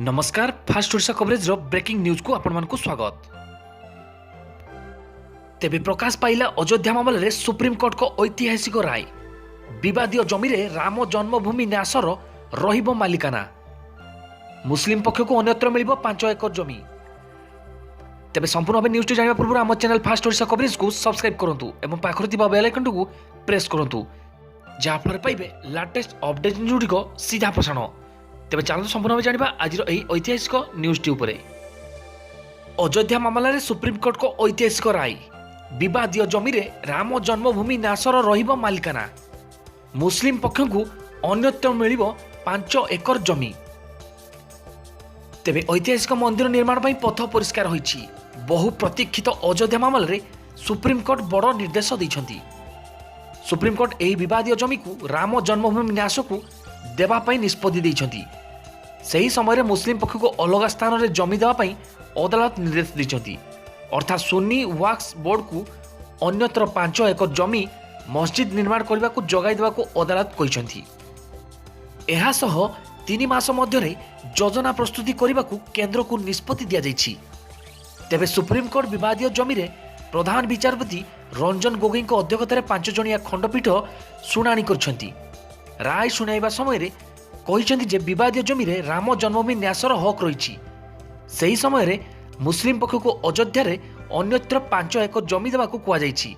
ନମସ୍କାର, first Odisha କଭରେଜର breaking ନ୍ୟୁଜ୍କୁ ଆପଣମାନଙ୍କୁ ସ୍ୱାଗତ। ତେବେ ପ୍ରକାଶ ପାଇଲା ଅଯୋଧ୍ୟା ମାମଲାରେ ସୁପ୍ରିମକୋର୍ଟଙ୍କ ଐତିହାସିକ ରାୟ। ବିବାଦୀୟ ଜମିରେ ରାମ ଜନ୍ମଭୂମି ନ୍ୟାସର ରହିବ ମାଲିକାନା। ମୁସଲିମ ପକ୍ଷକୁ ଅନ୍ୟତ୍ର ମିଳିବ 5 ଏକର ଜମି। ତେବେ ସମ୍ପୂର୍ଣ୍ଣ ଭାବେ ନ୍ୟୁଜ୍ଟି ଜାଣିବା ପୂର୍ବରୁ ଆମ ଚ୍ୟାନେଲ ଫାଷ୍ଟ ଓଡ଼ିଶା କଭରେଜକୁ ସବସ୍କ୍ରାଇବ୍ କରନ୍ତୁ ଏବଂ ପାଖରେ ଥିବା ବେଲ୍ ଆଇକନ୍ଟିକୁ ପ୍ରେସ୍ କରନ୍ତୁ, ଯାହାଫଳରେ ପାଇବେ ଲାଟେଷ୍ଟ ଅପଡେଟ୍ ନ୍ୟୁଜ୍ଗୁଡ଼ିକ ସିଧା ପ୍ରସାରଣ। ତେବେ ଚାଲନ୍ତୁ, ସମ୍ପୂର୍ଣ୍ଣ ଭାବେ ଜାଣିବା ଆଜିର ଏହି ଐତିହାସିକ ନ୍ୟୁଜ୍ଟି ଉପରେ। ଅଯୋଧ୍ୟା ମାମଲାରେ ସୁପ୍ରିମକୋର୍ଟଙ୍କ ଐତିହାସିକ ରାୟ। ବିବାଦୀୟ ଜମିରେ ରାମ ଜନ୍ମଭୂମି ନ୍ୟାସର ରହିବ ମାଲିକାନା। ମୁସଲିମ ପକ୍ଷଙ୍କୁ ଅନ୍ୟତ୍ର ମିଳିବ 5 ଏକର ଜମି। ତେବେ ଐତିହାସିକ ମନ୍ଦିର ନିର୍ମାଣ ପାଇଁ ପଥ ପରିଷ୍କାର ହୋଇଛି। ବହୁ ପ୍ରତୀକ୍ଷିତ ଅଯୋଧ୍ୟା ମାମଲାରେ ସୁପ୍ରିମକୋର୍ଟ ବଡ଼ ନିର୍ଦ୍ଦେଶ ଦେଇଛନ୍ତି। ସୁପ୍ରିମକୋର୍ଟ ଏହି ବିବାଦୀୟ ଜମିକୁ ରାମ ଜନ୍ମଭୂମି ନ୍ୟାସକୁ ଦେବା ପାଇଁ ନିଷ୍ପତ୍ତି ଦେଇଛନ୍ତି। ସେହି ସମୟରେ ମୁସଲିମ ପକ୍ଷକୁ ଅଲଗା ସ୍ଥାନରେ ଜମି ଦେବା ପାଇଁ ଅଦାଲତ ନିର୍ଦ୍ଦେଶ ଦେଇଛନ୍ତି। ଅର୍ଥାତ୍ ସୁନ୍ନି ୱାକ୍ଫ ବୋର୍ଡକୁ ଅନ୍ୟତ୍ର 5 ଏକର ଜମି ମସଜିଦ ନିର୍ମାଣ କରିବାକୁ ଯୋଗାଇ ଦେବାକୁ ଅଦାଲତ କହିଛନ୍ତି। ଏହା ସହ 3 ମାସ ମଧ୍ୟରେ ଯୋଜନା ପ୍ରସ୍ତୁତି କରିବାକୁ କେନ୍ଦ୍ରକୁ ନିଷ୍ପତ୍ତି ଦିଆଯାଇଛି। ତେବେ ସୁପ୍ରିମକୋର୍ଟ ବିବାଦୀୟ ଜମିରେ ପ୍ରଧାନ ବିଚାରପତି ରଞ୍ଜନ ଗୋଗୋଇଙ୍କ ଅଧ୍ୟକ୍ଷତାରେ 5 ଜଣିଆ ଖଣ୍ଡପୀଠ ଶୁଣାଣି କରିଛନ୍ତି। ରାୟ ଶୁଣାଇବା ସମୟରେ କହିଛନ୍ତି ଯେ ବିବାଦୀୟ ଜମିରେ ରାମ ଜନ୍ମଭୂମି ନ୍ୟାସର ହକ୍ ରହିଛି। ସେହି ସମୟରେ ମୁସଲିମ ପକ୍ଷକୁ ଅଯୋଧ୍ୟାରେ ଅନ୍ୟତ୍ର 5 ଏକର ଜମି ଦେବାକୁ କୁହାଯାଇଛି।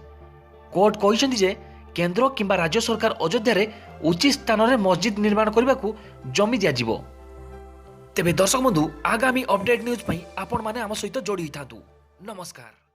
କୋର୍ଟ କହିଛନ୍ତି ଯେ କେନ୍ଦ୍ର କିମ୍ବା ରାଜ୍ୟ ସରକାର ଅଯୋଧ୍ୟାରେ ଉଚିତ ସ୍ଥାନରେ ମସଜିଦ ନିର୍ମାଣ କରିବାକୁ ଜମି ଦିଆଯିବ। ତେବେ ଦର୍ଶକ ବନ୍ଧୁ, ଆଗାମୀ ଅପଡେଟ୍ ନ୍ୟୁଜ୍ ପାଇଁ ଆପଣମାନେ ଆମ ସହିତ ଯୋଡ଼ି ହୋଇଥାନ୍ତୁ। ନମସ୍କାର।